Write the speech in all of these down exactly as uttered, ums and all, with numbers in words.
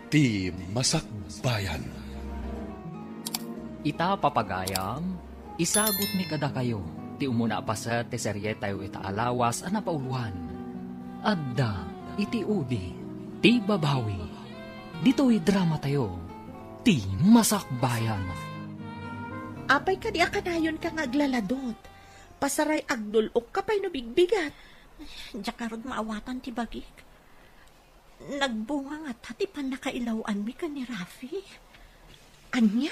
Ti Masakbayan. Ita, papagayam, isagutmi kadakayo ti umuna a paset ti serietayo ita a lawas a napauluan. Adda iti udi ti babawi. Ditoy dramatayo, Ti Masakbayan. Apay kadi a kanayonka nga aglaladot? Pasaray agdul-okka pay no bigbigat. Diak ngarud maawatan ti bagik. Nagbunga ngata ti pannakailaw-anmi ken ni Rafi. Ania?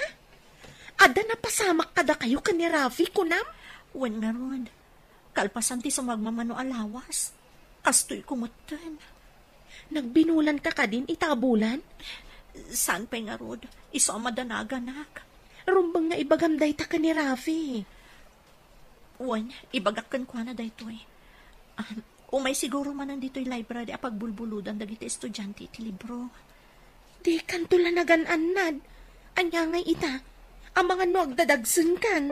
Adda napasamak kadakayo ken ni Rafi, kunam? Wen ngarud, kalpasan ti sumagmamano a lawas, kastoyko metten. Nagbinulanka kadin ita a bulan? Saan pay ngarud, isu a madanaganak. Rumbeng nga ibagam dayta ken ni Rafi. Wen, ibagak kenkuana daytoy. Ah, umay siguro manen ditoy library a pagbulbuludan dagiti estudiante iti libro. Dikanto la nagan-annad. Ania ngay ita? Amangan no agdadagsenkan.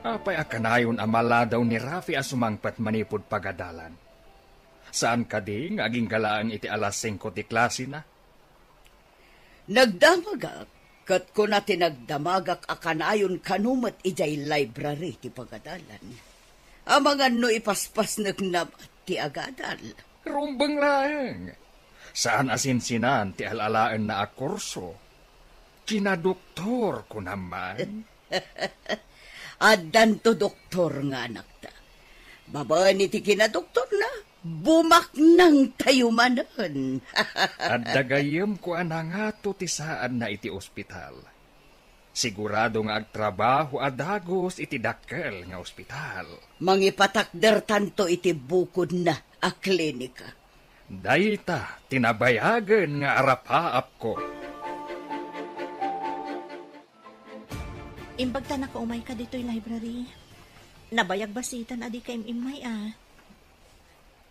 Apay a kanayon a maladaw ni Rafi a sumangpet manipud pagadalan? Saan kadi nga agingga laeng iti alas singko ti klasena? Nagdamagak, ket kuna ti nagdamagak a kanayon kano met idiay library ti pagadalan. Amangan no ipaspasnekna met ti agadal. Rumbeng laeng. Saan a sinsinan ti al-alaenna a kurso. Kinadoktor, kunam man. Addanto doktor nga anakta. Babaen iti kinadoktorna, bumaknangtayo manen. Adda gayyemko a nangato ti saanna iti ospital. Sigurado nga agtrabaho a dagus iti dakkel nga ospital. Mangipatakdertanto iti bukodna a klinika. Dayta ti nabayagen nga arapaapko. Imbagta nakaumay ka ditoy library. Nabayag basiten a dika im-immay a.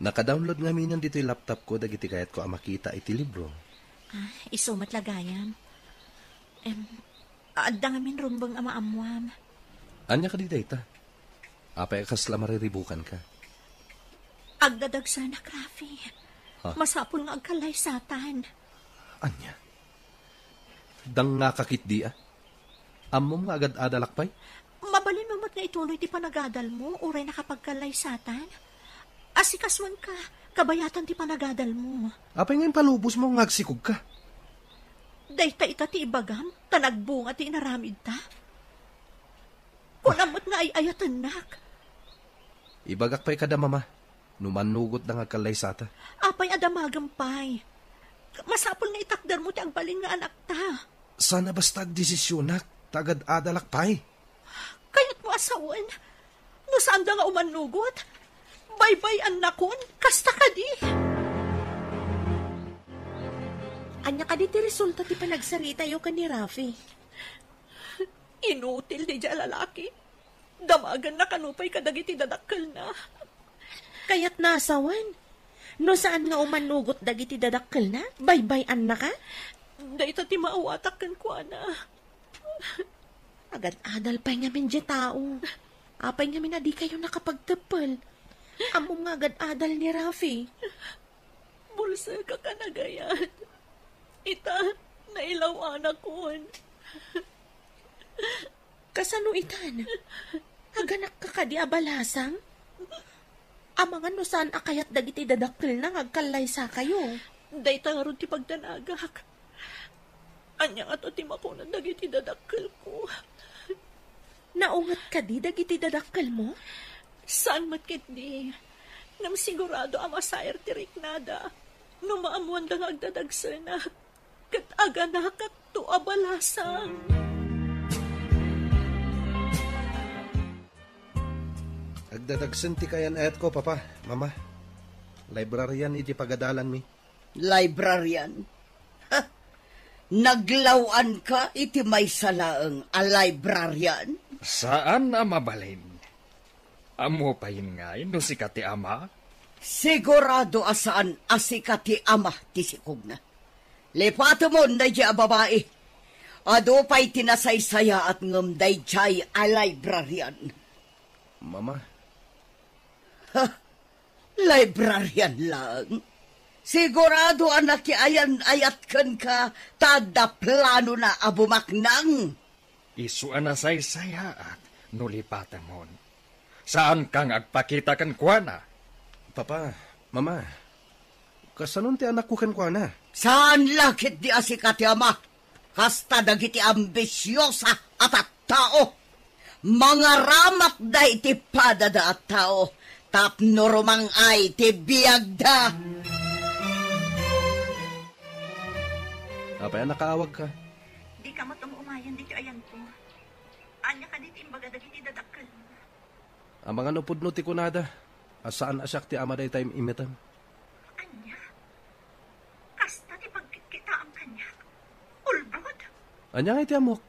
Naka-download ngaminen ditoy laptopko dagiti kayatko a makita iti libro. Ah, isu met la gayam. Em, adda ngamin rumbeng a maammuam. Ania kadi dayta? Apay a kasla mariribukanka? Agdadagsanak, Rafi. Ha? Masapul nga agkallaysatan. Ania? Dangngaka ketdi a? Ammom nga agad-adalak pay? Mabalinmo met nga ituloy ti panagadalmo, uray nakapagkallaysatan. Asikasuenka, kabayatan ti panagadalmo. Apay nga impalubosmo nga agsikogka? Dayta ita ti ibagam, ta nagbunga ti inaramidta. Kunam met nga ay-ayatennak. Ibagak pay kada mama, no mannugotda nga agkallaysata. Apay a damagem pay? Masapul nga itakdermo ti agbalin nga anakta. Saan a basta agdesisionak, ta agad-adalak pay. Kayatmo a sawen, no saanda nga umannugot, baybay-annakon, kasta kadi. Ania kadi ti resulta ti panagsaritayo ken ni Rafi? Inutil diay a lalaki. Damagenna kano pay kadagiti dadakkelna. Kayatna a sawen, no saan nga umannugot dagiti dadakkelna, baybay-annaka? Dayta ti maawatak kenkuana. Agad-adal pay ngamin diay tao. Apay ngamin a dikayo nakapagteppel? Ammom nga agad-adal ni Rafi. Bulsek a kanagayat. Ita, nailaw-anakon. Kasano itan? Aganakka kadi a balasang? Amangan no saan a kayat dagiti dadakkelna nga agkallaysakayo. Dayta ngarud ti pagdanagak. Ania ngato ti makunan dagiti dadakkelko? Naunget kadi dagiti dadakkelmo? Saan met ketdi. Ngem sigurado a masair ti riknada no maammoanda nga agdadagsenak ket aganakakto a balasang. Agdadagsen ti kayan-ayatko, Papa, Mama. Librarian iti pagadalanmi. Librarian? Ha! Naglaw-anka iti maysa laeng a librarian? Saan a mabalin. Ammo pay ngay no sika ti ama? Sigurado a saan a sika ti ama ti sikogna. Lipatemon daydiay a babai. Adu pay ti nasaysayaat ngem daydiay a librarian. Mama. Ha? Librarian laeng? Sigurado a nakiayan-ayat kenka ta adda planona a bumaknang. Isu a nasaysayaat no lipatemon. Saanka nga agpakita kenkuana. Papa, Mama, kasanon ti anakko kenkuana? Saan la ketdi a sika ti ama. Kasta dagiti ambisiosa a tattao. Mangaramatda iti padada a tao tapno rumang-ay ti biagda. Apay a nakaawagka? Dika met um-umayen ditoy ayanko. Ania kadi ti imbaga dagiti dadakkelmo? Amangan no pudno ti kunada a saan a siak ti ama dayta im-imetem. Ania? Kasta ti pagkitkitaam kaniak? Ulbod? Ania ngay ti ammok?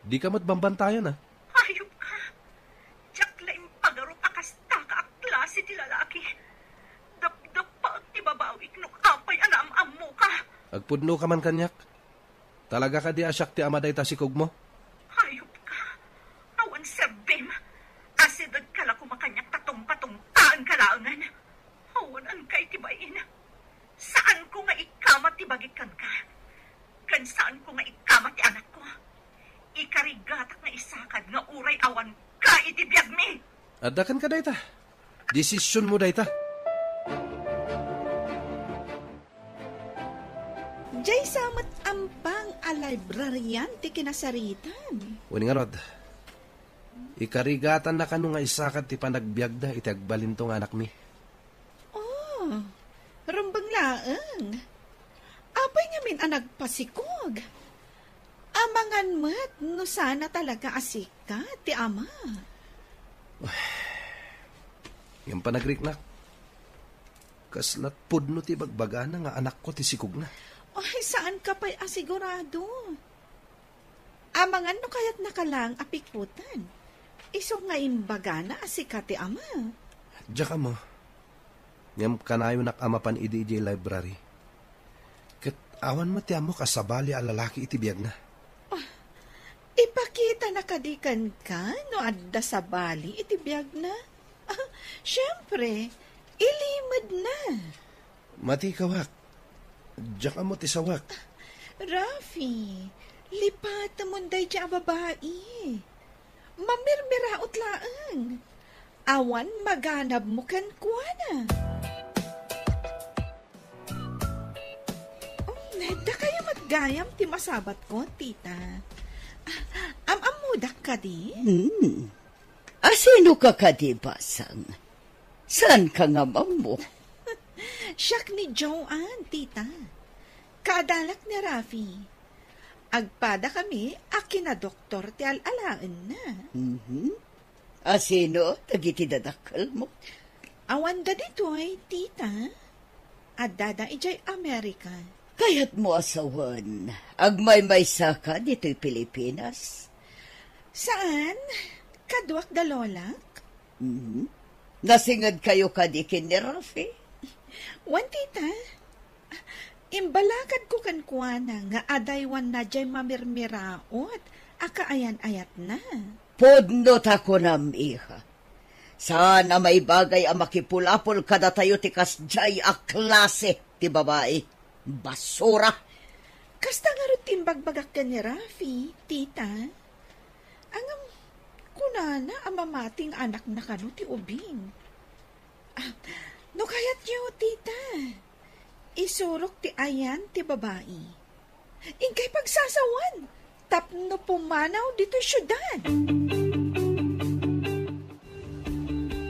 Dika met bambantayan, a? Hayop ka! Diak la impagarup a kasta ka a klase ti lalaki. Dapdappaek ti babawik no apay a naam-ammoka. Agpudnoka man kaniak. Talaga kadi a siak ti ama dayta sikogmo? Hayop ka! Awan serbim! Asidegka la koma kaniak ta tungpatungpaanka laengen. Awan-anka iti bain. Saanko nga ikamat ti bagik kenka. Ken saanko nga ikamat ti anakko. Ikarigatak nga isakad nga uray awanka iti biagmi. Adda kenka dayta. Desisionmo dayta. Diay sa met ampang a librarian ti kinasaritam. Wen ngarud, ikarigatan na kano nga isakad ti panagbiagda iti agbalinto nga anakmi. Oh, rumbeng laeng. Apay ngamin a nagpasikog? Amangan met no saan a talaga a sika ti ama. Ngem panagriknak, kasla pudno ti bagbagana nga anakko ti sikogna. Ay, saanka pay a sigurado. Amangan no kayatnaka laeng a pikutan. Isu nga imbagana a sika ti ama. Diak ammo. Ngem kanayonak a mapan idi idiay library. Ket awan met ti ammok a sabali a lalaki iti biagna. Ah, ipakitana kadi kenka no adda sabali iti biagna? Ah, siempre, ilimedna. Matikawak. Diak ammo ti sawak. Rafi, lipatemon daydiay a babai. Mamirmiraot laeng. Awan maganabmo kenkuana. Um, dakayo met gayam ti masabatko, tita. Ah, am-ammodak kadi? Hmm. Asinoka kadi, basang? Saanka nga ammo? Siak ni Joanne, tita. Kaadalak ni Rafi. Agpadakami a kinadoktor ti al-alaenna. Mhm. Asino dagiti dadakkelmo? Awanda ditoy, tita. Addada idiay Amerika. Kayatmo a sawen, agmaymaysaka ditoy Pilipinas? Saan, kaduak da lolak. Mhm. Nasingedkayo kadi ken ni Rafi? Wen, tita. Imbalakadko kenkuana nga adaywanna diay mamirmiraot a kaayan-ayatna. Pudno ta kunam, iha. Saan a maibagay a makipulapol kadatayo ti kasdiay a klase ti babai. Basura! Kasta ngarud ti imbagbagak ken ni Rafi, tita. Ngem, kunana a mamati nga anakna kano ti ubing. Ah, no kayatyo, tita, isurok ti ayan ti babai. Inkay pagsasawan tapno pumanaw ditoy siudad.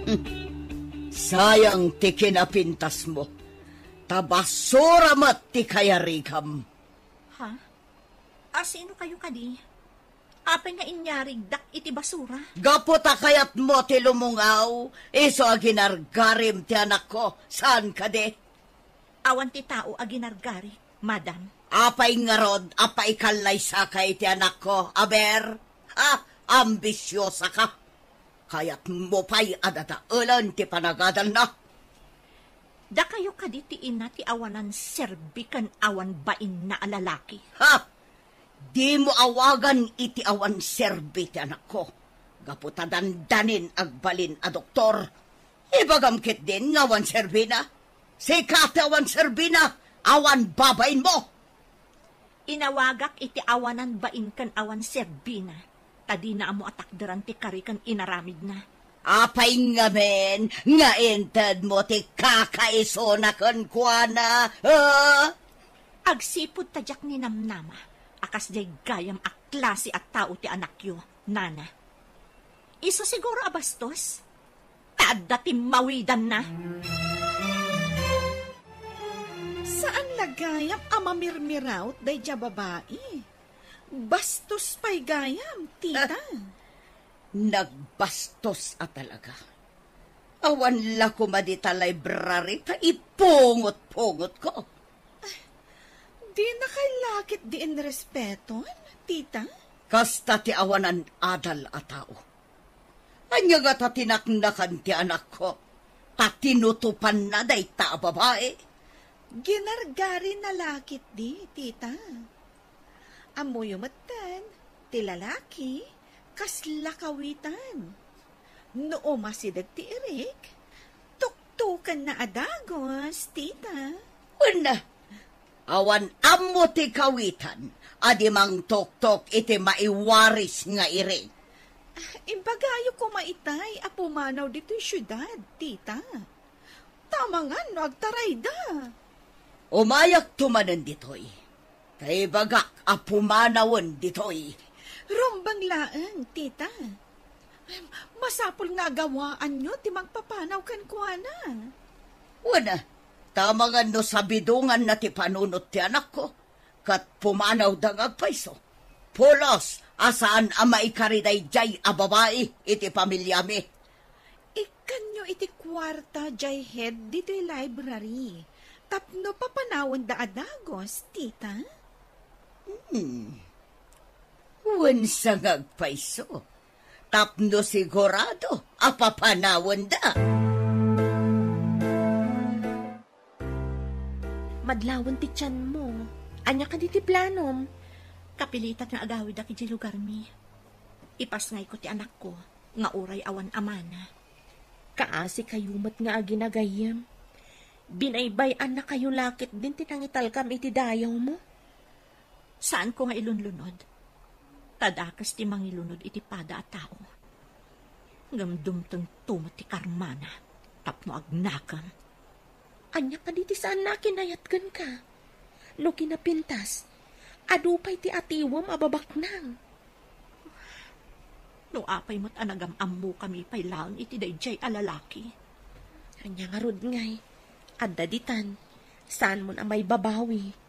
Hmm. Sayang ti kinapintasmo. Ta basura met ti kayarigam. Ha? Asino kayo kadi? Apay nga inyarigdak iti basura? Gapu ta kayatmo ti lumungaw, isu a ginargarim ti anakko, saan kadi? Awan ti tao a ginargarik, madam. Apay ngarud a paikallaysaka iti anakko, aber? Ha? Ambisiosaka? Kayatmo pay a dadaelen ti panagadalna? Dakayo kadi ti ina ti awanan serbi ken awan bainna a lalaki? Ha? Dimo awagan iti awan serbi ti anakko, gapu ta dandanin agbalin a doktor. Ibagam ketdin nga awan serbina. Sika ti awan serbina, awan babainmo. Inawagak iti awanan bain ken awan serbina, ta dina ammo a takderan ti kari ken inaramidna. Apay ngamin nga intedmo ti kakaisuna kenkuana, ha? Agsipud ta diak ninamnama a kasdiay gayam a klase a tao ti anakyo, nana. Isu siguro a bastos? Ta adda timmawidanna. Saan la gayam a mamirmiraut daydiay a babai. Bastos pay gayam, tita. Ah, nagbastos a talaga. Awan la koma dita library ta ipungot-pungotko. Dina kay la ketdi inrespeton, tita? Kasta ti awanan adal a tao. Ania ngata ti naknakan ti anakko, ta tinutopanna dayta a babai? Ginargarina la ketdi, tita. Ammoyo metten, ti lalaki, kasla kawitan. No umasideg ti irik, tuktokenna a dagus, tita. Wen, awan ammo ti kawitan a di mangtoktok iti maiwaris nga irik. Ah, imbagayo koma itay a pumanaw ditoy siudad, tita. Ta amangan no agtarayda. Umayakto manen ditoy. Ta ibagak a pumanawen ditoy. Rumbeng laeng, tita. Masapul nga agawaanyo ti mangpapanaw kenkuana. Wen, ta amangan no sabidonganna ti panunot ti anakko, ket pumanawda nga agpayso. Pulos a saan a maikari daydiay a babai iti pamiliami. Ikkanyo iti kuarta diay head ditoy library tapno papanawenda a dagus, tita? Hmm. Wen sa nga agpayso, tapno sigurado a papanawenda. Madlawen ti tianmo. Ania kadi ti planom? Kapilitan nga agawidak idiay lugarmi. Ipasngayko ti anakko nga uray awan amana. Kaasi kayo met nga agina gayyem. Binaybay-annakayo la ketdin ti nangitalkam iti dayawmo. Saanko nga ilunlunod, ta dakes ti mangilunod iti pada a tao. Ngem dumtengto met ti karmana tapno agnakam. Ania kadi ti saanna a kinayat kenka? No kinapintas, adu pay ti atiwem a babaknang. No apay met a nagam-ammokami pay laeng iti daydiay a lalaki. Ania ngarud ngay, adda ditan, saanmon a maibabawi.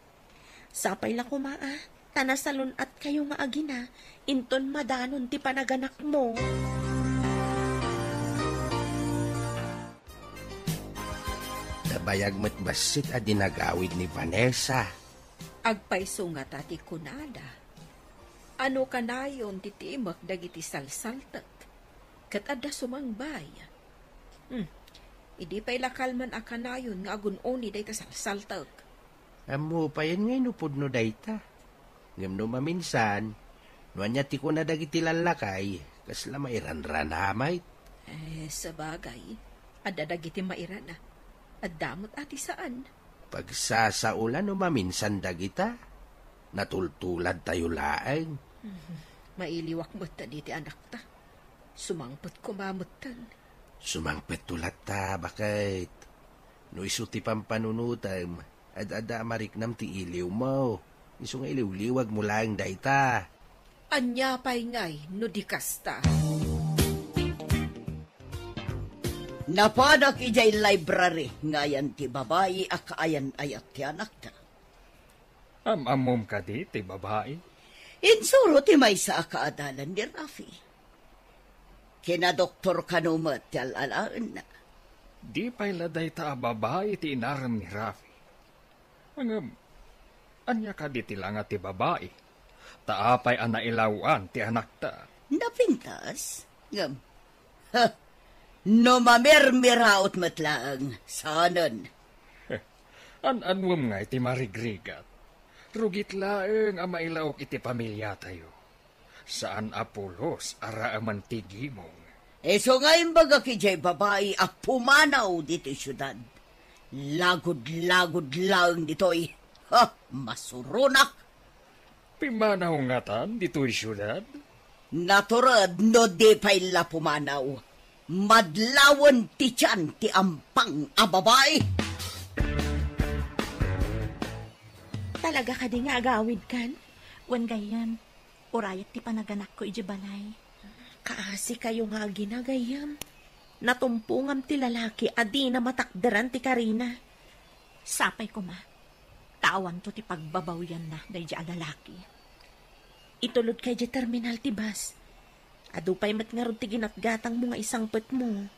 Sapay la koma a, ta nasalun-atkayo nga agina, inton madanon ti panaganakmo. Nabayag met bassit a dinagawid ni Vanessa. Agpayso ngata ti kunada. Ano kanayon ti timek dagiti salsaltek? Ket adda sumangbay. Hmm. Idi pay la kalman a kanayon nga agun-uni dayta salsaltek. Ammo payen ngay no pudno dayta. Ngem no maminsan, no ania ti kuna dagiti lallakay, kasla mairanrana met. Eh, sabagay, adda dagiti mairana. Adda met a ti saan. Pagsasaola no maminsan dagita. Natultuladtayo laeng. Mhm. Mailiwak metten iti anakta. Sumangpet koma metten. Sumangpetto latta, baket. No isu ti pampanunotem, ad-adda a mariknam ti iliwmo. Isu nga iliwliwagmo laeng dayta. Ania pay ngay no di kasta? Napanak idiay library nga ayan ti babai a kaayan-ayat ti anakta. Am-ammom kadi ti babai? Insuro ti maysa a kaadalan ni Rafi. Kinadoktor kano met ti al-alaenna. Di pay la dayta a babai ti inarem ni Rafi. Ngem, ania kadi ti langa ti babai? Ta apay a nailaw-an ti anakta? Napintas? Ngem, ha, no mamirmiraot met laeng, saanen. An-anuem ngay ti marigrigat? Rugit laeng a mailaok iti pamiliatayo. Saan a pulos a raaman ti gimong. Isu nga imbagak idiay babai a pumanaw ditoy siudad. Lagud-lagud laeng ditoy. Ha, masuronak. Pimanaw ngatan ditoy siudad? Natured no di pay la pumanaw. Madlawen ti tian ti ampang a babai. Talaga kadi nga agawidkan? Wen gayyem, urayek ti panaganakko idiay balay. Kaasi kayo nga agina, gayyem. Natumpongam ti lalaki a dina matakderan ti karina. Sapay koma, ta awanto ti pagbabawianna daydi a lalaki. Itulodka idiay terminal ti bus. Adu pay met ngarud ti ginatgatangmo nga isangpetmo.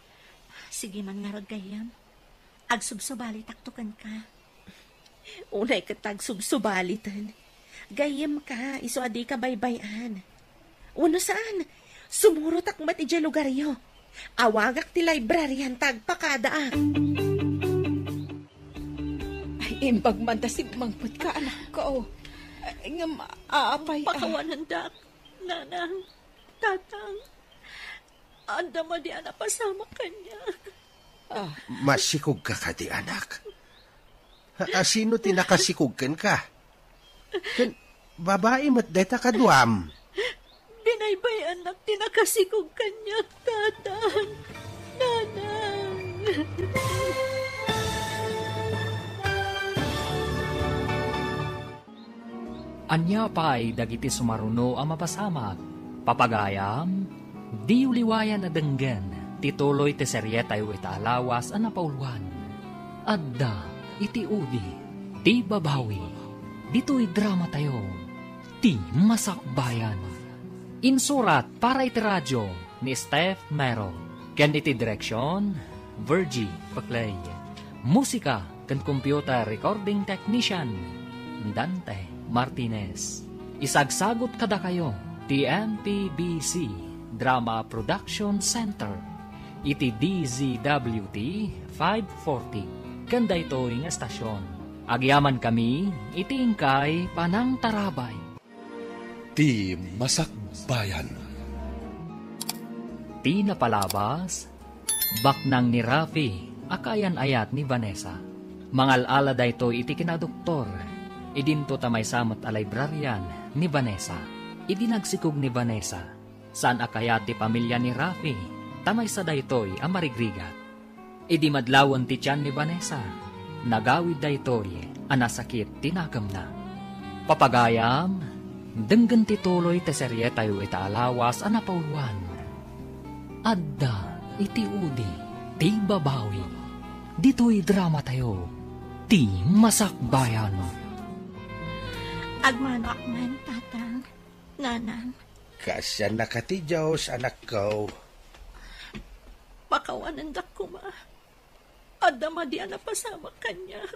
Sige man ngarud, gayyem. Agsubsubalitakto kenka. Unay ket agsubsubaliten. Gayyemka, isu a dika baybay-an. Wenno saan, sumurotak met idiay lugaryo. Awagak ti librarian ta agpakadaak. Ay, imbag man ta simmangpetka, anakko. Ay, ngem, apay, ah. Pakawanendak, nanang, tatang. Adda madi a napasamak kaniak. Ah. Masikogka kadi, anak? A-, asino ti nakasikog kenka? Ken babai met dayta kaduam. Binaybay-annak ti nakasikog kaniak, tatang, nanang. Ania pay dagiti sumaruno a mapasamak? Papagayam, diyo liwayan a denggen ti tuloy ti serietayo ita a lawas a napauluan. Adda iti udi ti babawi. Ditoy dramatayo, Ti Masakbayan. Insurat para iti radio ni Steph Mero, ken iti direksion, Virgie Paclay. Musika ken computer recording technician, Dante Martinez. Isagsagut kadakayo ti M P B C Drama Production Center iti D Z W T five forty ken daytoy nga estasion. Agyamankami iti inkay panangtarabay. Ti Masakbayan. Ti napalabas, baknang ni Rafi a kaayan-ayat ni Vanessa. Mangal-ala daytoy iti kinadoktor. Idinto ta maysa met a librarian ni Vanessa. Idi nagsikog ni Vanessa, saan a kayat ti pamilya ni Rafi, ta maysa daytoy a marigrigat. Idi madlawen ti tian ni Vanessa, nagawid daytoy a nasakit ti nakemna. Papagayam, denggen ti tuloy ti serietayo ita a lawas a napauluan. Adda iti udi ti babawi. Ditoy dramatayo, Ti Masakbayan. Agmanoak man, Tatang, Nanang. Kaasiannaka ti Dios, anakko. Pakawanendak koma. Adda madi a napasamak kaniak.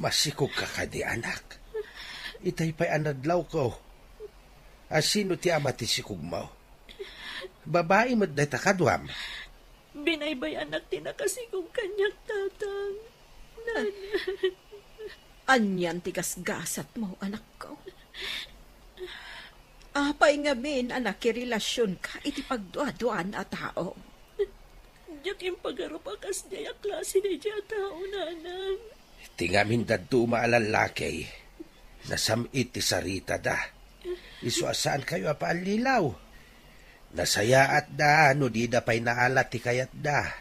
Masikogka kadi, anak? Itay pay a nadlawko. Asino ti ama ti sikogmo? Babai met dayta kaduam. Binaybay-anak ti nakasikog kaniak, Tatang. Nanang. Anian ti gasgasatmo, anakko? Apay ngamin a nakirelasionka iti pagduaduan a tao? Diak impagarup a kasdiay a klase daydiay a tao, Nanang. Ti ngamin dadduma a lallaki, nasam-it ti saritada. Isu a saankayo a paallilaw. Nasayaatda no dida pay naala ti kayatda.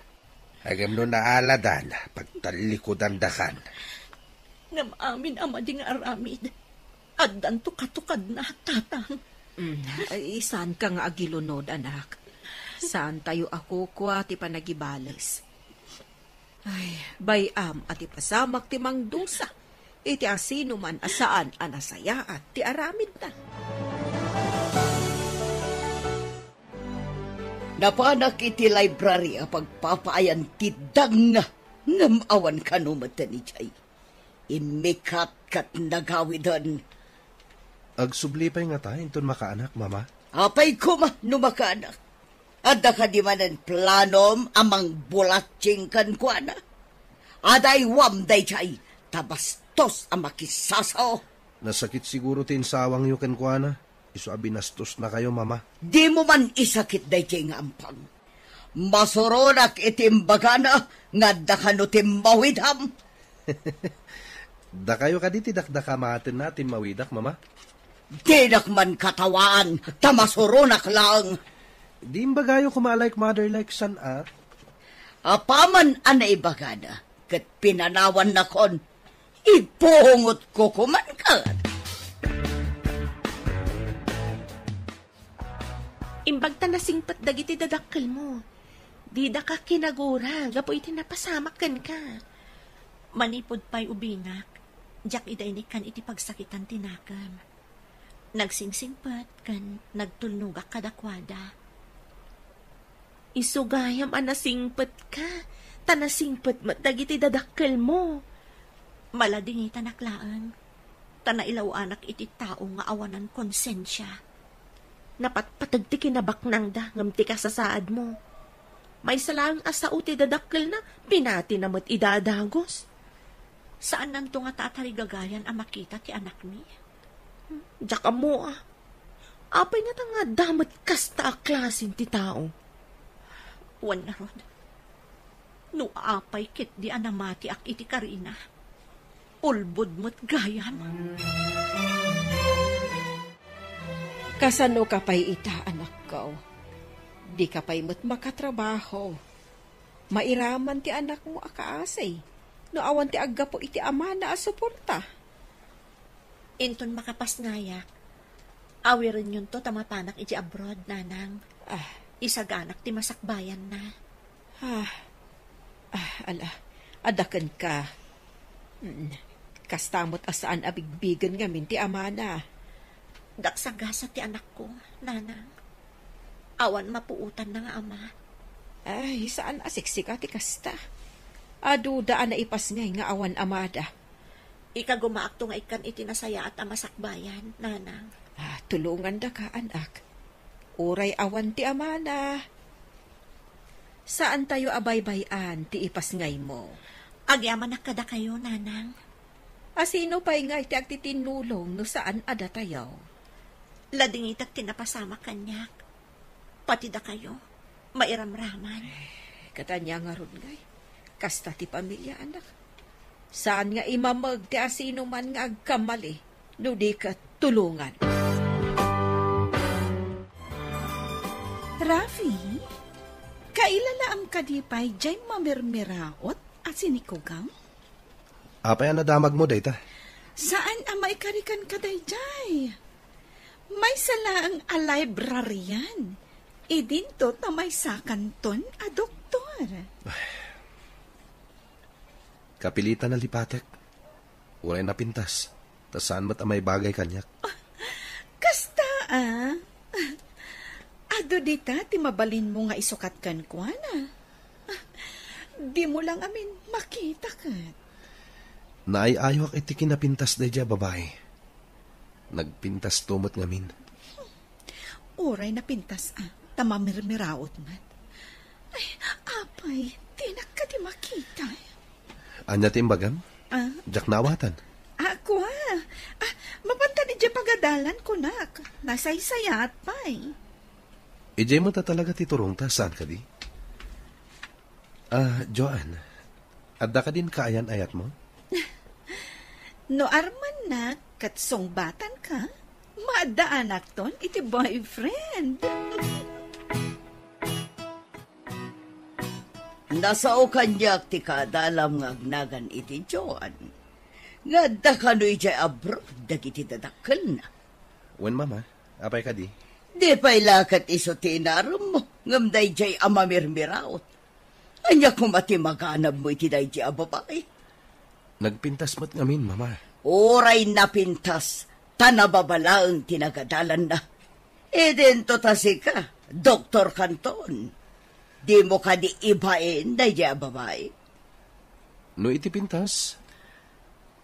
Ngem no naaladan, pagtallikudandakan. Ngem amin a madi nga aramid, addanto katukadna, Tatang. Mm, ay, saanka nga agilunod, anak. Saantayo a kukua ti panagibales. Ay, bay-am a ti pasamak ti mangdusa iti asinoman a saan a nasayaat ti aramidna. Napanak iti library a pagpapaayan ti dangna, ngem awan kano met idiay. Immikat ket nagawiden. Agsubli pay ngata inton makaanak, Mama? Apay koma no makaanak. Adda kadi manen planom a mangbulatsing kenkuana? Adaywam daydiay, ta bastos a makisasao. Nasakit siguro ti insawangyo kenkuana. Isu a binastosnakayo, Mama. Dimo man isakit daydiay nga ampang. Masuronak iti imbagana nga adda kano timmawidam. Dakayo kadi ti dakdakamatenna a timmawidak, Mama? Dinak man katawaan, ta masuronak laeng. Di imbagayo koma a like mother, like son, a? Apaman a naibagana, ket pinanawannakon, ipungotko koman ket. Imbag ta nasingpet dagiti dadakkelmo. Didaka kinagura gapu iti napasamak kenka. Manipud pay ubinak, diak idaynikkan iti pagsakitan ti nakem. Nagsingsingpet ken nagtulnogak kadakuada. Isu gayam a nasingpetka, ta nasingpet met dagiti dadakkelmo. Maladingitanak laeng, ta nailaw-anak iti tao nga awanan konsensia. Napatpateg ti kinabaknangda ngem ti kasasaadmo. Maysa laeng a sao ti dadakkelna, pinatina met ida a dagus. Saannanto ngata a tarigagayan a makita ti anakmi. Diak ammo a. Apay ngata nga adda met kasta a klasen ti tao? Wen ngarud, no apay ketdi a namatiak iti karina, ulbod met gayam. Kasano ka pay ita, anakko? Di ka pay met makatrabaho. Mairaman ti anakmo a kaasi no awan ti aggapu iti amana a suporta. Inton makapasngayak, awirenyonto ta mapanak iti abroad, nanang. Ah. Isaganak ti masakbayanna. Ah. Ah, ala, adda kenka. Mm, kasta met a saan a bigbigen ngamin ti amana. Agsagasat ti anakko, nanang. Awan mapuotanna nga ama. Ay, saan a siksika ti kasta. Aduda a naipasngay nga awan amada. Ikagumaakto nga ikkan iti nasayaat a masakbayan, nanang. Ah, tulongandaka, anak. Uray awan ti amana, saantayo a baybay-an ti ipasngaymo. Agyamanak kadakayo, nanang. A sino pay ngay ti agtitinnulong no saan a datayo? Ladingitak ti napasamak kaniak. Pati dakayo, mairamraman. Eh, ket ania ngarud ngay? Kasta ti pamilya, anak. Saan nga imameg ti asinoman nga agkamali no di ket tulongan. Rafi, kailalaam kadi pay jay mamirmiraot a sinikugang? Apay a nadamagmo dayta? Saan a maikarikan ka dayjay? Maysa laeng a librarian. Idinto ta maysakanton a doktor. Kapilitan a lipatek. Uray napintas, ta saan met a maibagay kaniak. Kasta, a? Adu dita ti mabalinmo nga isukat kenkuana. Dimo la ngamin makita ket. Naay-ayok iti kinapintas daydiay a babai. Nagpintasto met ngamin. Uray napintas a, ta mamirmiraot met. Ay, apay, dinak kadi makita. Ania ti imbagam? Ah? Diak naawatan. Ah, kua. Ah, mapantan idiay pagadalan, kunak. Nasaysayaat pay. Idiay met a talaga ti turongta, saan kadi? Ah, Joan, adda kadin kaayan-ayatmo? No armannak ket sungbatanka, maaddaanakton iti boyfriend. Nasao kaniak ti kaadalam nga agnagan iti Joan, nga adda kano idiay abroad dagiti dadakkelna. Wen, Mama, apay kadi? Di pay la ket isu ti inaremmo, ngem daydiay a mamirmiraot. Ania koma ti maganabmo iti daydiay a babai? Nagpintas met ngamin, Mama. Uray napintas, ta nababalaeng ti nagadalanna. Idinto ta sika, Doktor Canton. Dimo kadi ibain daydiay a babai? No iti pintas,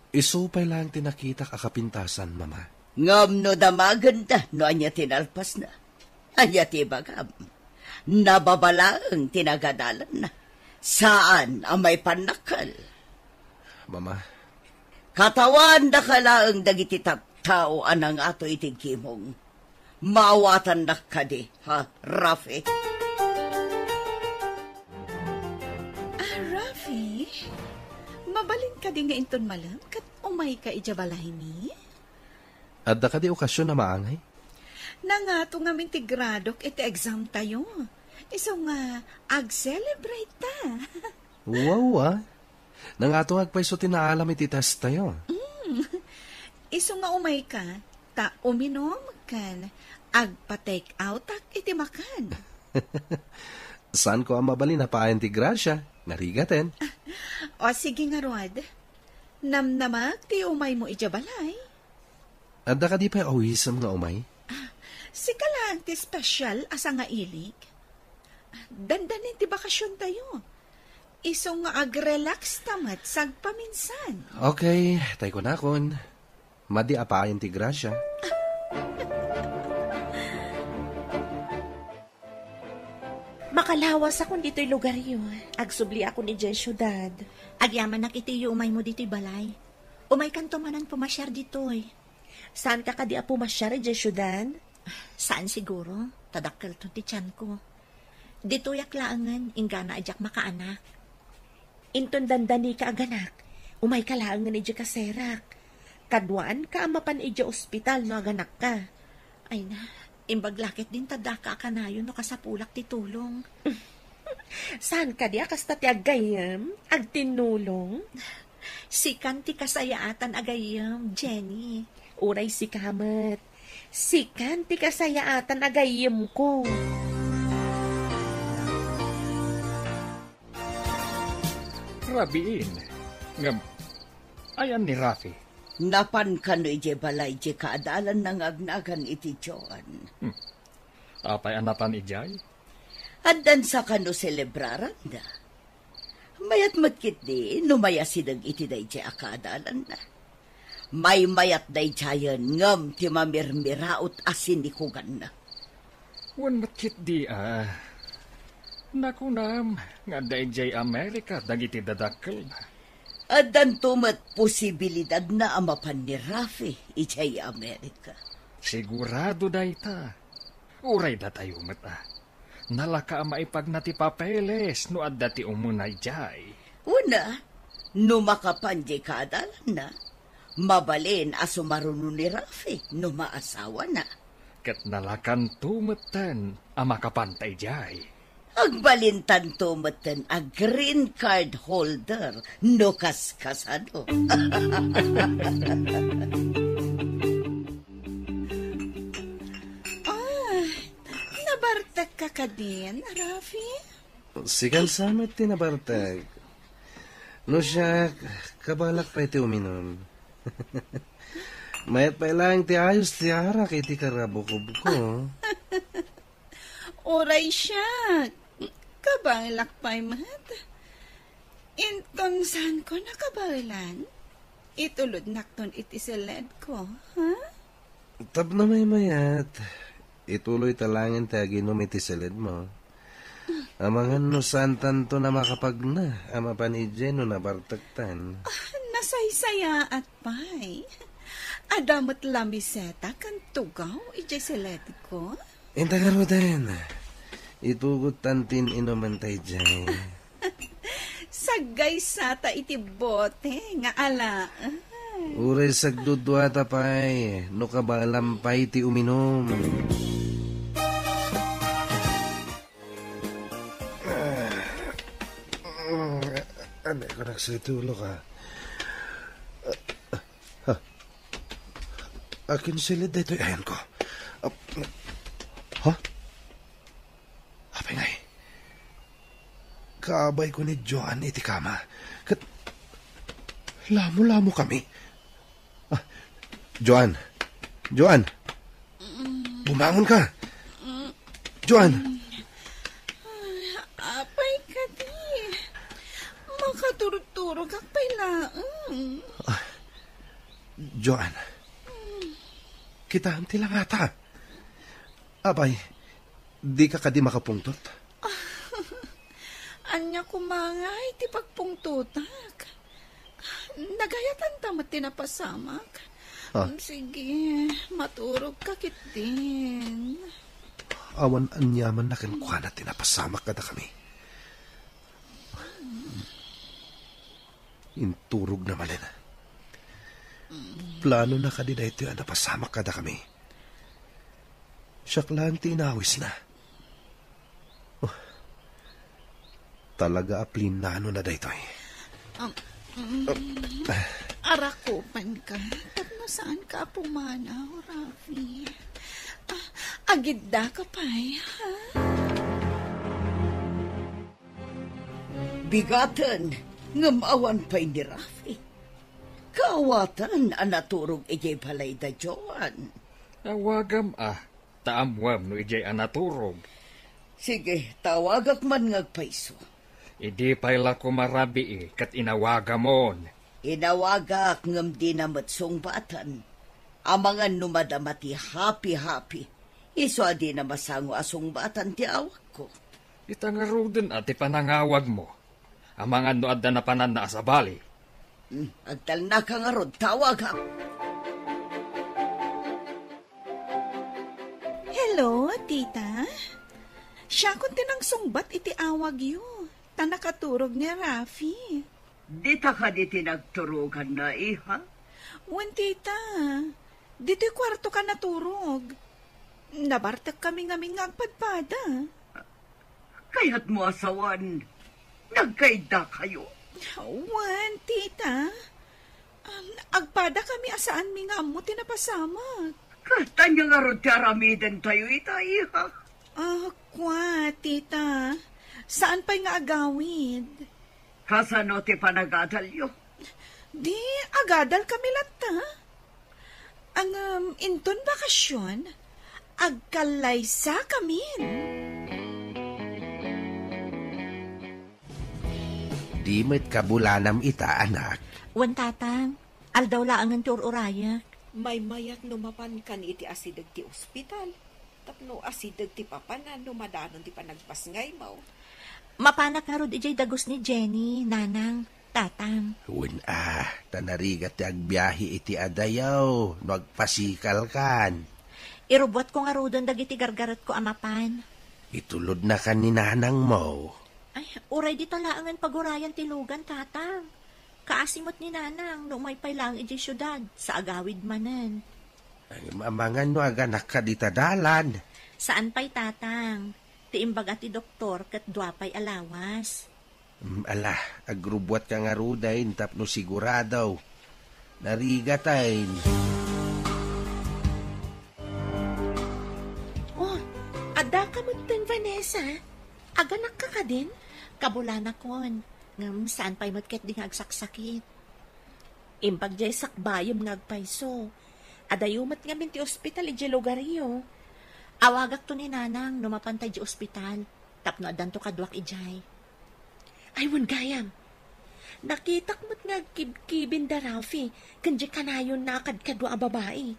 isu pay laeng ti nakitak a kapintasan, Mama. Ngem no damagenda, no ania ti nalpasna? Ania ti ibagam? Nababalaeng ti nagadalanna. Saan a maipannakkel. Mama. Katawaandaka laeng dagiti tattao a nangato iti gimong. Maawatannak kadi, ha, Rafi? Kadi nga inton malem, ket umayka idiay balaymi? Adda kadi okasion a maangay? Nangato ngamin ti gradok iti exam tayo. Isu nga, ag-celebrate ta. Wow, ah. Nangato nga agpayso ti naalam iti test tayo. Mm. Isu nga umayka, ta uminom ken agpa-take out ak iti makan. Saanko a mabalin a paayan ti grasya, narigaten. O, sige ngarud. Namnamak ti umaymo idiay balay. Adda kadi pay awisem nga umay? Ah, sika laeng ti special a sangailik. Dandanin ti bakasion tayo. Isu nga ag-relax ta met sagpaminsan. Okay, tay kunakon. Madi a paayan ti grasya. Makalawasakon ditoy lugaryo. Agsubliakon idiay siudad. Agyamanak iti umaymo ditoy balay. Umaykanto manen pumasiar ditoy. Saanka kadi a pumasiar idiay siudad? Saan siguro, ta dakkelton ti tianko. Ditoyak laengen, inggana a diak makaanak. Inton dandanika aganak, umayka laengen idiay kaserak. Kaduaanka a mapan idiay ospital no aganakka. Ay na, imbag la ketdin ta daka a kanayon no kasapulak ti tulong. Saan kadi a kasta ti aggayyem, agtinnulong? Sikan ti kasayaatan a gayyem, Jenny. Uray sika met. Sikan ti kasayaatan a gayyemko. Rabiin. Ngem, ayan ni Rafi? Napan kano idiay balay diay kaadalanna nga agnagan iti Joan? Hmm. Apay a napan idiay? Addansa kano selebraranda? Mayat met ketdi no mayasideg iti daydiay a kaadalanna. Maymayat daydiayen ngem ti mamirmiraot a sinikuganna. Wen met ketdi a. Nakunam nga adda idiay Amerika dagiti dadakkelna. Addanto met posibilidadna a mapan ni Rafi idiay Amerika. Sigurado dayta. Uray datayo met a. Nalaka a maipagna ti papeles no adda ti umuna idiay. Una, no makapan diay kaadalanna, mabalin a sumaruno ni Rafi no maasawana. Ket nalakanto metten a makapanta idiay. Agbalintanto metten a green card holder no kaskasano. Ah, nabartekka kadin, Rafi? Sikan sa met ti nabartek. No siak, kabalak pay ti uminum. Mayat pay laeng ti ayos ti arak iti karabukobko. Uray siak, kabaelak pay met. Inton saanko nakabaelan, itulodnakton iti seledko, ha? Tapno maymayat, ituloy ta laengen ti aginum iti seledmo. Amangan no saantanto a makapagna a mapan idiay no nabartektan. Ah, nasaysayaat pay. Adda met lamiseta ken tugaw idiay seledko. Inta ngaruden, itugottan ti in-inumen ta idiay. Saggaysata iti bote nga alaen. Uray sagduduata pay, no kabaelam pay ti uminum. Ania ko nagsitulo ka? Akin silid daytoy ayanko. Ah, ha? Apay ngay? Kaabayko ni Joan iti kama. Ket lamo-lamo kami. Ah, Joan. Joan. Bumangon ka. Joan. Apay kadi. Makaturturog ak pay laeng. Ah, Joan. Kitaem ti langata. Apay, dika kadi makapungtot? Ania koma ngay ti pagpungtotak? Nagayatanta met ti napasamak. Ah. Sige, maturogka ketdin. Awan aniamanna kenkuana ti napasamak kadakami. Inturogna manen. Planona kadi daytoy a napasamak kadakami? Siak laeng ti inawisna. Oh, talaga a plinanona daytoy. Um, mm, arakupanka, tapno saanka a pumanaw, Rafi. Ah, agiddaka pay, ha? Bigaten, ngem awan pay ni Rafi. Kaawatan a naturog idiay balay da Joan. Awagam a, ta ammoam no idiay a naturog. Sige, tawagak man nga agpayso. Idi pay la koma rabii ket inawagamon. Inawagak ngem dina met sungbatan. Amangan no madama ti hapi-hapi. Isu a dina masango a sungbatan ti awagko. Ita ngaruden a ti panangawagmo. Amangan no adda napananna a sabali. Hmm, agtalnaka ngarud, tawagak. Hello, tita. Siakon ti nangsungbat iti awagyo. Ta nakaturog ni Rafi. Dita kadi ti nagturoganna, iha? Wen, tita. Ditoy kuartoka naturog. Nabartekkami ngamin nga agpadpada. Kayatmo a sawen, nagkaiddakayo? Wen, tita. Um, agpadakami a saanmi nga ammo ti napasamak. Ket ania ngarud ti aramidentayo ita, iha? Ah, kua, tita. Saan pay nga agawid. Kasano ti panagadalyo? Di, agadalkami latta. Ngem inton bakasion, agkallaysakamin. Di met kabulanam ita, anak. Wen, tatang. Aldaw laengen ti ur-urayek. Maymayat no mapankan iti asideg ti ospital. Tapno asideg ti papanan no madanon ti panagbasngaymo. Mapanak ngarud idiay dagus ni Jenny, nanang, tatang. Wen a, ta narigat ti agbiahe iti adayo no agpasikalkan. Irubbuatko ngaruden dagiti gargaretko a mapan. Itulodnakan ni nanangmo. Ay, uray dita laengen pagurayan ti lugan, tatang. Kaasi met ni nanang no umay pay laeng idiay siudad, sa agawid manen. Ay, amangan no aganakka dita dalan. Saan pay, tatang. Ti imbaga ti doktor ket dua pay a lawas. Mm, ala, agrubbuatka ngaruden tapno sigurado. Narigaten. Oh, addaka metten, Vanessa? Aganakka kadin? Kabulanakon. Ngem saan pay met ketdi nga agsaksakit. Imbag diay sakbayem nga agpayso. Adayo met ngamin ti ospital idiay lugaryo. Awagakto ni nanang no mapanta idiay ospital tapno addanto kaduak idiay. Ay, wen gayam. Nakitak met nga agkibkibin da Rafi ken diay kanayonna a kadkadua a babai.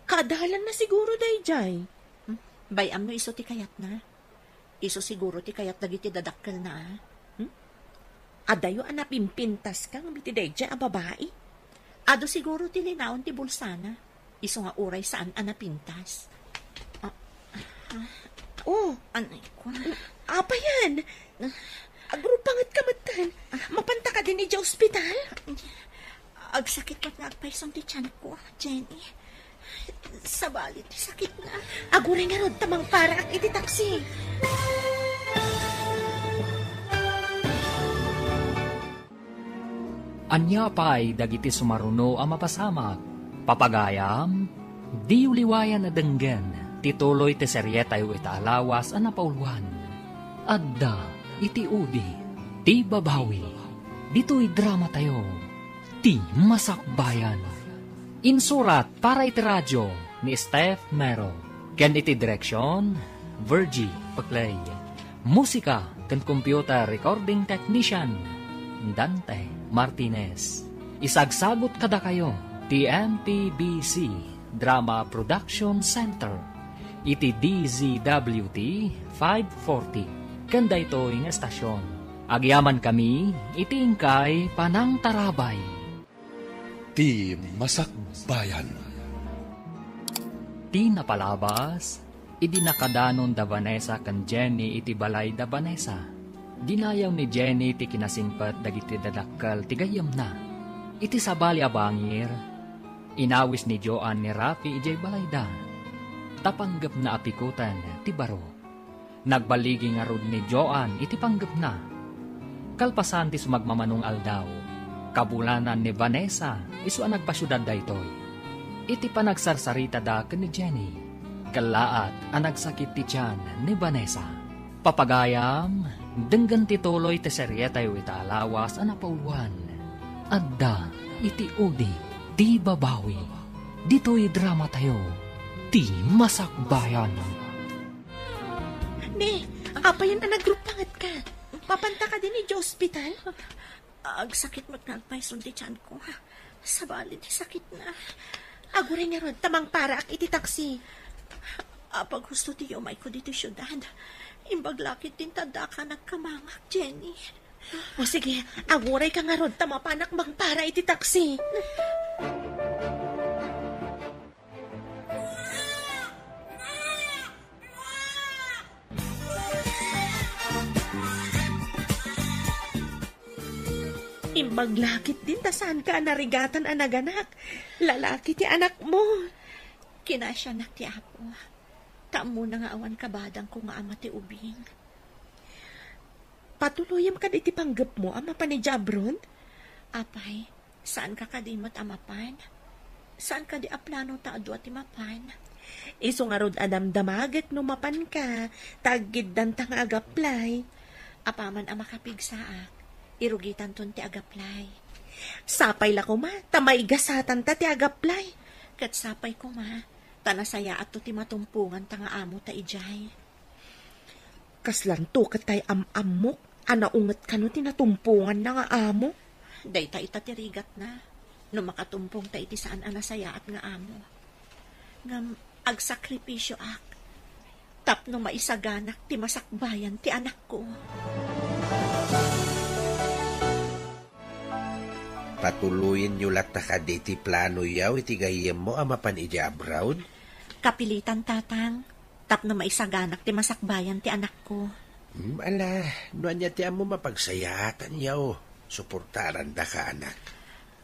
Kaadalanna siguro daydiay. Hmm? Bay-am no isu ti kayatna. Isu siguro ti kayat dagiti dadakkelna, a? Hmm? Adayo a napimpintaskang iti daydiay a babai. Adu siguro ti linaon ti bulsana. Isu nga uray saan a napintas. Ah, ah. Oh, anay ko. Apay yan? Agrupangetka metten. Mapanta kadin idiay ospital? Agsakit met nga agpayson ti tianko, Jenny. Sabali ti sakitna. Aguray ngarud ta mangparaak iti taksi. Ania pay dagiti sumaruno a mapasamak? Papagayam, diyo liwayan a denggen ti tuloy ti serietayo ita a lawas a napauluan. Adda iti udi ti babawi. Ditoy dramatayo, Ti Masakbayan. Insurat para iti radio ni Steph Mero, ken iti direksyon, Virgie Peclay. Musika ken computer recording technician, Dante Martinez. Isagsagut kadakayo ti M P B C Drama Production Center iti D Z W T five forty ken daytoy nga estasion. Agyamankami iti inkay panangtarabay. Ti Masakbayan. Ti napalabas, idi nakadanon da Vanessa ken Jenny iti balay da Vanessa, Dinayaw ni Jenny ti kinasingpet dagiti dadakkel ti gayyemna. Iti sabali a bangir, inawis ni Joan ni Rafi idiay balayda, ta panggepna a pikoten ti baro. Nagballigi ngarud ni Joan iti panggepna. Kalpasan ti sumagmamanong aldaw, kabulanan ni Vanessa isu a nagpasiudad daytoy. Iti panagsarsaritada ken ni Jenny, kellaat a nagsakit ti tian ni Vanessa. Papagayam, denggen ti tuloy ti serietayo ita a lawas a napauluan. Adda iti udi ti babawi. Ditoy dramatayo, ti masakbayan. Ne, apayen a nagruppangetka? Mapanta kadi idiay ospital? Agsakit met nga agpayso ti tianko. Sabali ti sakitna. Aguray ngarud ta mangparaak iti taksi. Apaghusto ti yumayko ditoy siudad. Imbag la ketdin ta adda a nagkamangak, Jenny. O sige, agurayka ngarud ta mapanak mangpara iti taksi. Imbag la ketdin ta saanka a narigatan a naganak. Lalaki ti anakmo. Kinasianak ti Apo. Ta ammona nga awan kabadangko nga ama ti ubing. Patuloyem kadi ti panggepmo a mapan idiay abroad? Apay, saanka kadi met a mapan? Saan kadi a plano ta adu a ti mapan? Isu ngarud a damdamagek no mapanka, ta aggiddanta nga agaplay. Apaman a makapigsaak, irugitanton ti agaplay. Sapay la koma, ta maigasatanta ti agaplay. Ket sapay koma, ta nasayaatto ti matumponganta nga amo ta idiay. Kaslanto ket tay am-ammok a naunget kano ti natumponganna nga amo? Dayta ita ti rigatna, no makatumpongta iti saan a nasayaat nga amo. Ngem agsakripisioak tapno maisaganak ti masakbayan ti anakko. Patuloyenyo latta kadi ti planoyo iti gayyemmo a mapan idiay abroad? Kapilitan, Tatang, tapno maisaganak ti masakbayan ti anakko. Hmm, ala, no ania ti ammo mapagsayaatanyo, suportarandaka, anak.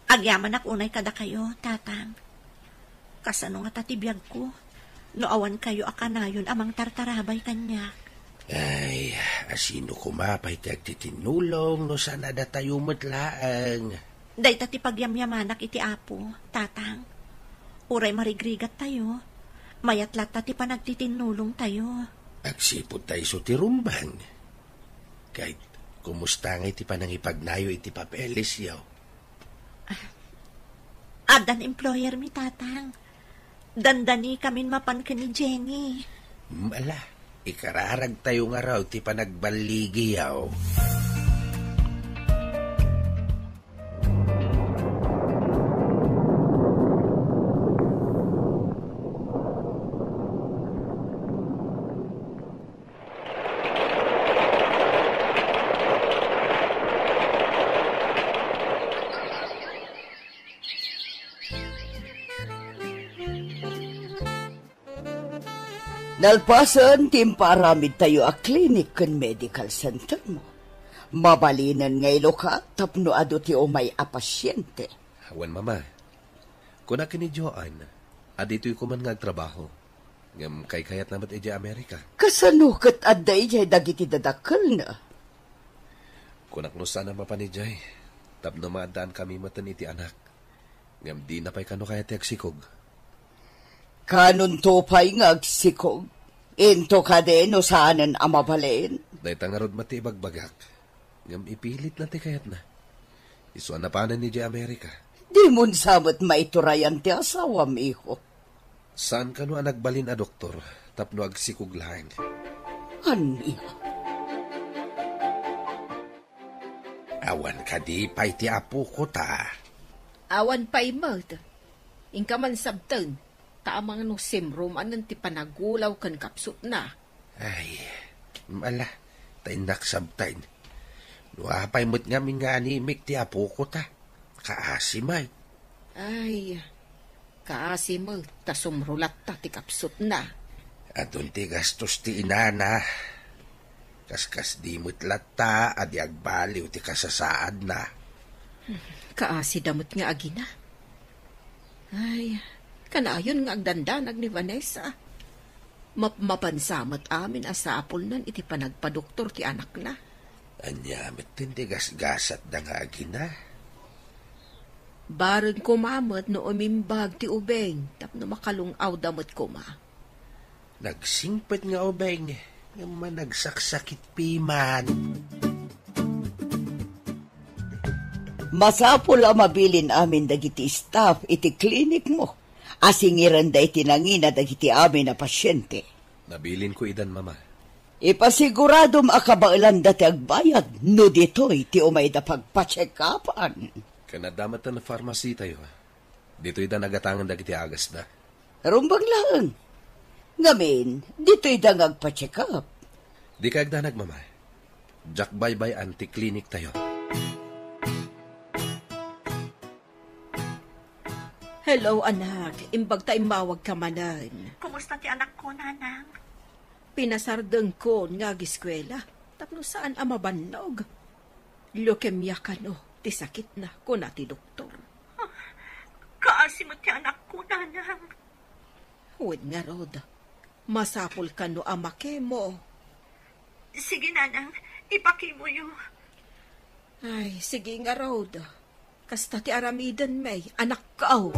Agyamanak unay kadakayo, Tatang. Kasano ngata ti biagko no awan kayo a kanayon a mangtartarabay kaniak? Ay, asino koma pay ti agtitinnulong no saan a datayo met laeng? Dayta ti pagyamyamanak iti Apo, Tatang. Uray marigrigattayo, mayat latta ti panagtitinnulongtayo. Agsipud ta isu ti rumbeng. Ket kumusta ngay ti panangipagnayo iti papelesyo? Addan employer mi, Tatang. Dandanikamin mapan ken ni Jenny. Hmm, ala, ikararagtayo ngarud ti panagballigiyo. Nalpasen ti impaaramidtayo a clinic ken medical center mo, mabalinen nga ilukat tapno adu ti umay a pasiente. Wen, Mama. Kuna ken ni Joan a ditoy koma nga agtrabaho. Ngem kaykayatna met idiay Amerika. Kasano ket adda idiay dagiti dadakkelna? Kunak no saan a mapan idiay, tapno maaddaankamin metten iti anak. Ngem dina pay kano kayat ti agsikog. Kanonto pay nga agsikog? Into kadi no saanen a mabalin? Dayta ngarud met ti ibagbagak. Ngem ipilitna ti kayatna. Isu a napanen idiay Amerika. Dimon sa met maiturayan ti asawam, iho. Saan kano a nagbalin a doktor tapno agsikog laeng? Ania? Awan kadi pay ti apoko ta? Awan pay met. Inka man sabten, ta amangan no simro manen ti panagulaw ken kapsutna. Ay, ala, ta innak sabten. No apay met ngamin nga animik ti apoko ta, kaasi met. Ay, kaasi met ta sumro latta ti kapsutna. Adun ti gastos ti inana. Kaskasdi met latta a di agbaliw ti kasasaadna. Kaasida met nga agina. Ay, kanayon nga agdandanag ni Vanessa. Mapmapansa met amin a sapulnan iti panagpadoktor ti anakna. Ania met ti gasgasatda nga agina? Bareng koma met no umimbag ti ubing tapno makalung-awda met koma. Nagsingpet nga ubing, ngem managsaksakit piman. Masapul a mabilin amin dagiti staff iti klinikmo a singirenda iti nangina dagiti amin a pasiente. Nabilinko idan, Mama. Ipasiguradom a kabaelanda ti agbayad no ditoy ti umayda pagpacheck-upan. Ken adda met ti pharmacy tayo. Ditoyda nagatangan dagiti agasda. Rumbeng laeng. Ngamin, ditoyda nga agpa-check up. Dika agdanag, Mama. Diak baybay-an ti klinik tayo. Hello, anak. Imbag ta immawagka manen. Kumusta ti anakko, Nanang? Pinasardengkon nga agiskuela tapno saan a mabannog. Leukemia kano ti sakitna, kuna ti doktor. Kaasi met ti anakko, Nanang. Wen ngarud, masapul kano a makemo. Sige, Nanang, ipakemoyo. Ay, sige ngarud. Kasta ti aramiden, may anakko.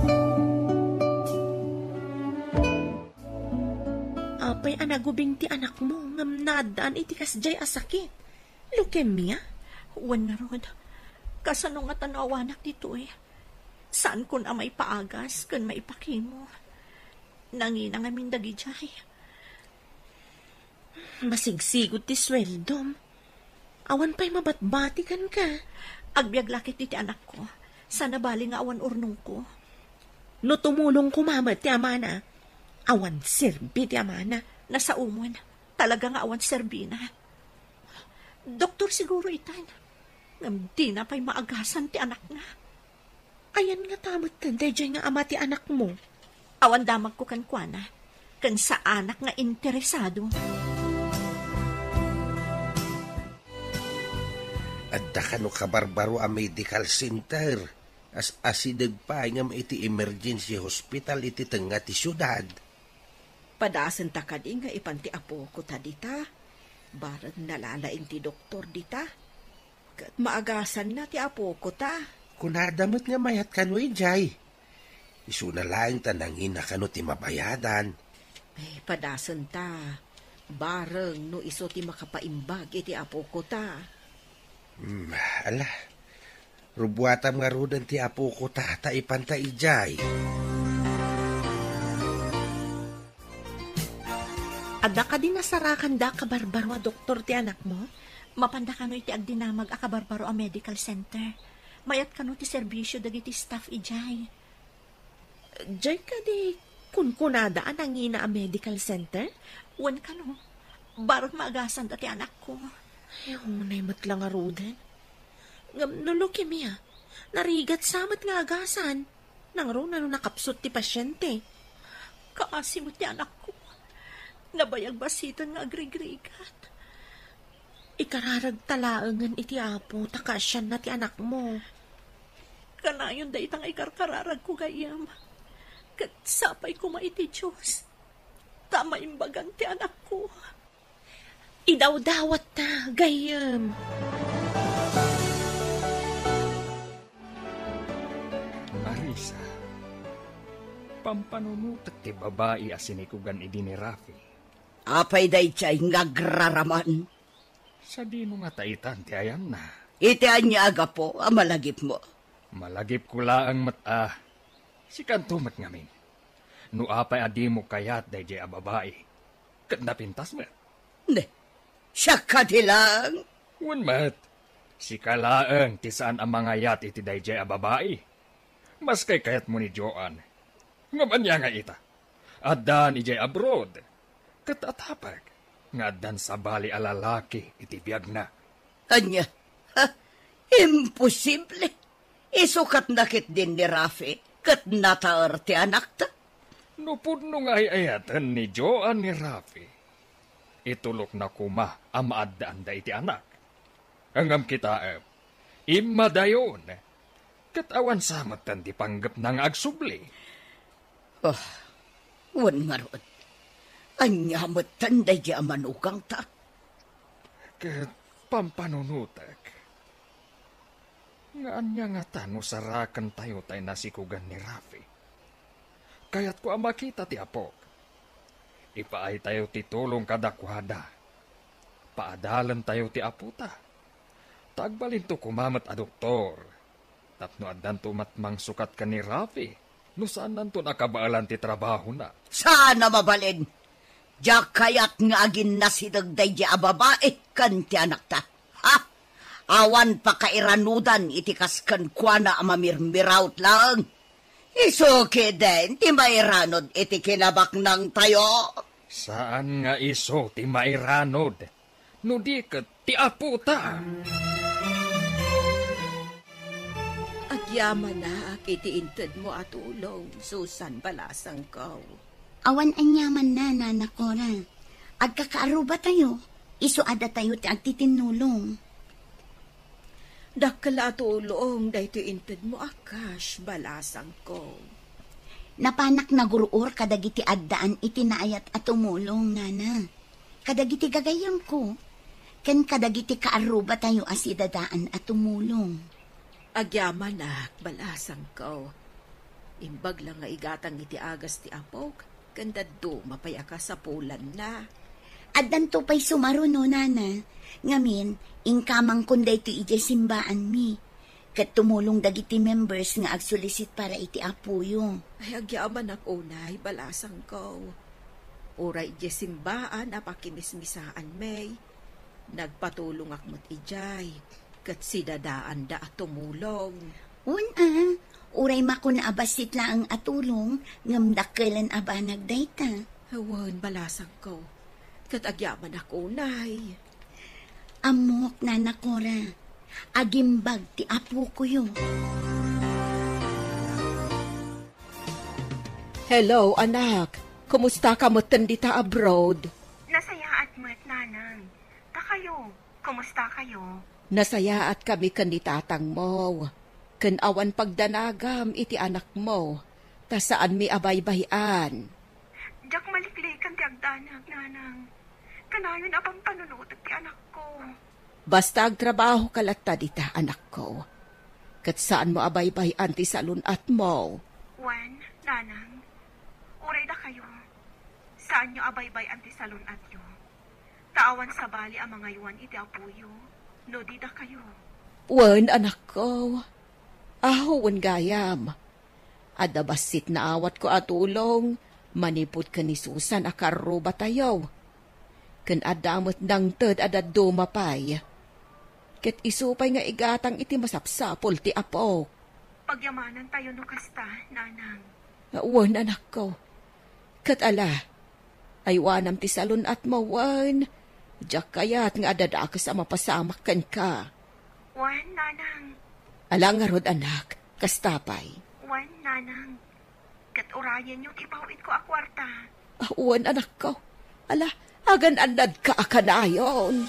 Apay a nagubing ti anakmo ngem naaddaan iti kasdiay a sakit? Leukemia? Wen ngarud, kasano ngata no awanak ditoy? Saankon a maipaagas ken maipakemo. Nangina ngamin dagidiay. Masigsigud ti sueldom. Awan pay mabatbati kenka. Agbiag la ket iti anakko. Saan a bali nga awan urnongko. No tumulong koma met ti amana, awan serbi ti amana. Nasaomon. Talaga nga awan serbina. Doktor siguro itan. Ngem dina pay maagasan ti anakna. Ayan ngata metten daydiay nga ama ti anakmo? Awan damagko kenkuana, ken saanak nga interesado. Adda kano kabarbaro a medical center, as-asideg pay ngem iti emergency hospital iti tengnga ti siudad. Padasenta kadi nga ipan ti apokota dita? Bareng nalalaing ti doktor dita. Ket maagasanna ti apokota. Kunada met nga mayat kano idiay. Isuna laeng ta nangina kano ti mabayadan. Ay, padasenta. Bareng no isu ti makapaimbag iti apokota. Hmm, ala. Rubuatam ngaruden ti apokota ta ipanta idiay. Adda kadi nasarakanda a kabarbaro a doktor ti anakmo? Mapanda kano iti agdinamag a kabarbaro a medical center. Mayat kano ti serbisio dagiti staff idiay. Diay kadi kunkunada a nangina a medical center? Wen kano, bareng maagasanda ti anakko. Ay, unay met la ngaruden. Ngem no leukemia, narigat sa met nga agasan. Nangruna no nakapsut ti pasiente. Kaasi met ti anakko. Nabayag basiten nga agrigrigat. Ikararagta laengen iti Apo ta kaasianna ti anakmo. Kanayon dayta nga ikarkararagko gayyem. Ket sapay koma iti Dios ta maimbagan ti anakko. Idawdawatta gayyem. Arisa, pampanunotek ti babai a sinikugan idi ni Rafi. Apay daydiay nga agraraman? Sadino ngata itan ti ayanna? Iti ania a gapu a malagipmo? Malagipko laeng met a. Sikanto met ngamin. No apay a dimo kayat daydiay a babai, ket napintas met. Ne, siak kadi laeng? Wen met, sika laeng ti saan a mangayat iti daydiay a babai. Maskay kayatmo ni Joan. Ngem ania nga ita? Addan idiay abroad. Ket atapek nga addan sabali a lalaki iti biagna. Ania? Ha? Imposible! Isukatna ketdin ni Rafi ket nataer ti anakta. No pudno nga ay-ayaten ni Joan ni Rafi, itulokna koma a maaddaanda iti anak. Ngem kitaem, immadayon, ket awan sa metten ti panggepna nga agsubli. Ah, wen ngarud, ania metten daydi a manugangta? Ket pampanunotek nga ania ngata no sarakentayo tay nasikugan ni Rafi? Kayatko a makita ti apok. Ipaaytayo ti tulong kadakuada. Paadalentayo ti apota. Ta agbalinto koma met a doktor. Tapno addanto met mangsukat ken ni Rafi, no saannanton a kabaelan ti trabahona. Saan a mabalin! Diak kayat nga aginnasideg daydi a babai ken ti anakta. Ha? Awan pakairanudan iti kas kenkuana a mamirmirawt laeng. Isu ketdin ti mairanod iti kinabaknangtayo. Saan nga isu ti mairanod, no di ket ti apota. Agyamanak iti intedmo a tulong, Susan, balasangko. Awan aniamanna, Nana Cora. Agkakaarrubatayo, isu a datayo ti agtitinnulong. Dakkel a tulong daytoy intedmo a cash, balasangko. Napanak nagur-or kadagiti addaan iti naayat a tumulong, Nana. Kadagiti gagayyemko, ken kadagiti kaarrubatayo a sidadaan a tumulong. Agyamanak, balasangko. Imbag la nga igatang iti agas ti apok, ken dadduma pay a kasapulanna. Addanto pay sumaruno, Nana. Ngamin, inkamangkon daytoy idiay simbaanmi. Ket tumulong dagiti members nga agsulisit para iti apoyo. Ay, agyamanak unay, balasangko. Uray idiay simbaan a pakimismisaanmi, nagpatulongak met idiay, ket sidadaanda a tumulong. Wen a, uray makuna a bassit laeng a tulong, ngem dakkelen a banag dayta. Wen, balasangko, ket agyamanak unay. Ammok, Nana Cora, agimbag ti apokoyo. Hello, anak. Kumustaka metten dita abroad? Nasayaat met, Nanang. Dakayo, kumusta kayo? Nasayaat kami ken ni tatangmo, ken awan pagdanagam iti anakmo, ta saanmi a baybay-an. Diak maliklikan ti agdanag, Nanang. Kanayon a pampanunotek ti anakko. Basta agtrabahoka latta dita, anakko. Ket saanmo a baybay-an ti salun-atmo. Wen, Nanang, uray dakayo, saanyo a baybay-an ti salun-atyo. Ta awan sabali a mangaywan iti apoyo, no di dakayo. Wen, anakko. Aho wen gayam. Adda bassit naawatko a tulong manipud ken ni Susan a karrubatayo. Ken adda met nangted a dadduma pay. Ket isu pay nga igatang iti masapsapul ti apok. Pagyamanantayo no kasta, Nanang. Wen, anakko. Ket ala, aywanam ti salun-atmo wen. Diak kayat nga adda dakes a mapasamak kenka. Wen, Nanang. Ala ngarud, anak, kasta pay. Wen, Nanang. Ket urayenyo ti paw-itko a kuarta. Ah, wen, anakko. Ala, agan-annadka a kanayon.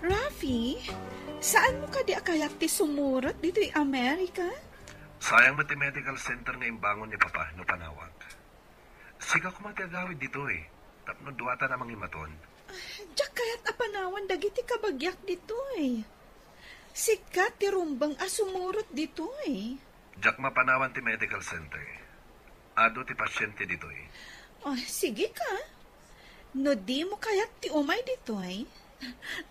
Rafi, saanmo kadi a kayat ti sumurot ditoy Amerika? Sayang met ti medical center nga imbangon ni Papa no panawak. Sika koma ti agawid ditoy, tapno duatan a mangimaton. Ah, diak kayat a panawan dagiti kabagiak ditoy. Sika ti rumbeng a sumurot ditoy. Diak mapanawan ti medical center. Adu ti pasiente ditoy. Ah, sige ka. No dimo kayat ti umay ditoy,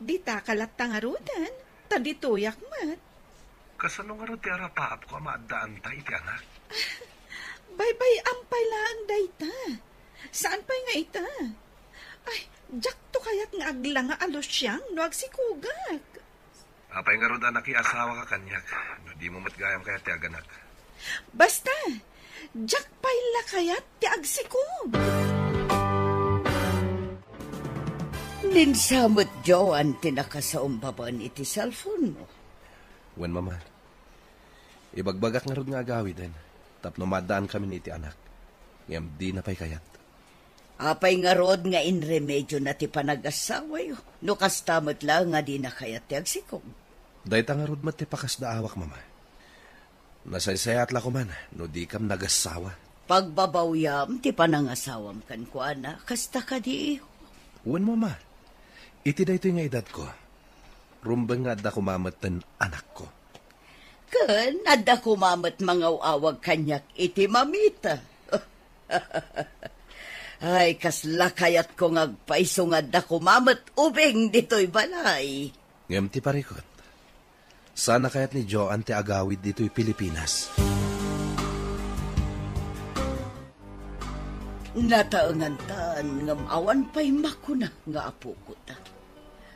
ditaka latta ngaruden, ta ditoyak met. Kasano ngarud ti arapaapko a maaddaanta iti anak? Baybay-am pay laeng dayta. Saan pay nga ita? Ay, diakto kayat nga aglanga a lusiang no agsikogak. Apay ngarud a nakiasawaka kaniak, no dimo met gayam kayat ti aganak? Basta, diak pay la kayat ti agsikog. Ni Sam met Joan ti nakasaumbabaen iti cellphone-mo. Wen, Mama. Ibagbagak ngarud nga agawiden tapno maaddaankamin iti anak. Ngem dina pay kayat. Apay ngarud nga inremediona ti panagasawayo, no kasta met la nga dina kayat ti agsikog? Dayta ngarud met ti pakasdaawak, Mama. Nasaysayaat la koman no dikam nagasawa. Pagbabawyam ti panangasawam kenkuana, kasta kadi, iho? Wen, Mama. Iti daytoy nga edadko, rumbeng nga adda koma metten anakko. Ken adda koma met mangaw-awag kaniak iti mamita. Ay, kasla kayatko nga agpayso nga adda koma met ubing ditoy balay. Ngem ti parikut, sana kayat ni Joan ti agawid ditoy Pilipinas. Nataengantan ngem awan pay makuna nga apokota.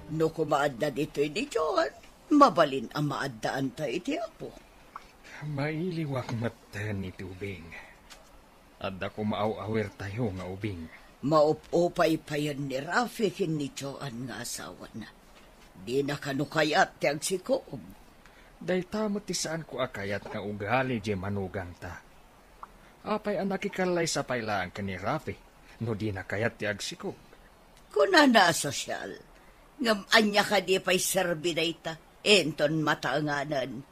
No koma adda ditoy ni Joan, mabalin a maaddaanta iti Apo. Mailiwak metten iti ubing. Adda koma aw-awirtayo nga ubing. Maup-upay payen ni Rafi ken ni Joan nga asawana. Dina kano kayat ti agsikog. Dayta met ti saanko a kayat nga ugali diay manugangta. Apay a nakikallaysa pay laeng ken ni Rafi no dina kayat ti agsikog? Kunana a sosyal, ngem ania kadi pay serbi dayta? Inton mataenganen.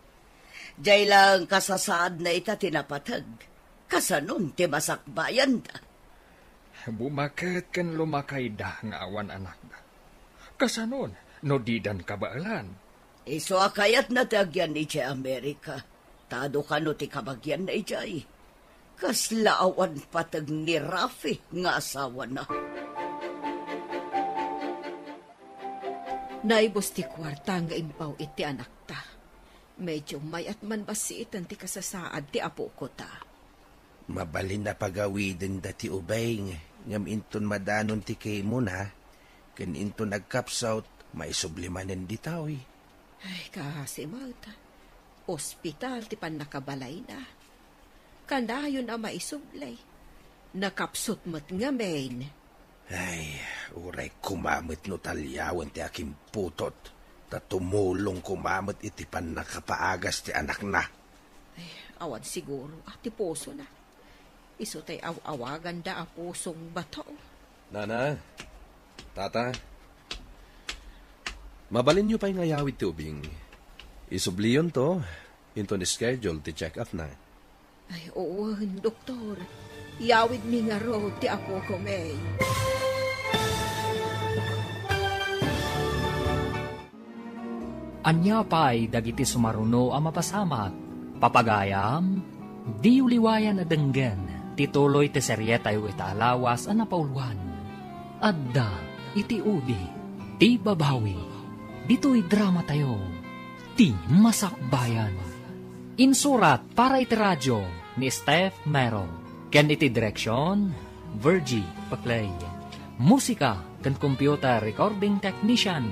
Diay laeng kasasaadna ita ti napateg. Kasanon ti masakbayanda? Bumaket ken lumakayda nga awan anakda. Kasanon no didan kabaelan? Isu a kayatna ti agyan idiay Amerika. Ta adu kano ti kabagianna idiay. Kasla awan pateg ni Rafi nga asawana. Naibus ti kuarta nga imbaw iti anakta. Medio may-at man bassiten ti kasasaad ti apokota. Mabalin a pagawidenda ti ubing, ngem inton madanon ti kemona, ken inton agkapsut, maisubli manen ditoy. Ay, kaasi met. Ospital ti pannakabalayna. Kanayon a maisubli. Nakapsut met ngamin. Ay, uray koma met no taliawen ti akimputot, ta tumulong koma met iti pannakapaagas ti anakna. Ay, awan siguro a ti pusona. Isu tay aw-awaganda a pusong bato. Nana, Tata, mabalinyo pay nga yawid ti ubing. Isubliyonto, inton schedule ti check-up na. Ay, wen, doktor. Yawidmi ngarud ti apoko, May. Ania pay dagiti sumaruno a mapasamak? Papagayam, diyo liwayan a denggen ti tuloy ti serietayo ita a lawas a napauluan. Adda iti udi ti babawi. Ditoy dramatayo, Ti Masakbayan. Insurat para iti radio ni Steph Mero, ken iti direksion, Virgie Paclay. Musika ken computer recording technician,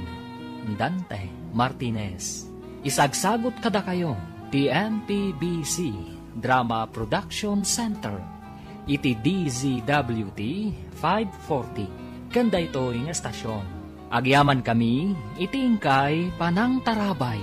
Dante Martinez. Isagsagut kadakayo ti M P B C Drama Production Center iti D Z W T five forty ken daytoy nga estasion. Agyamankami iti inkay panangtarabay.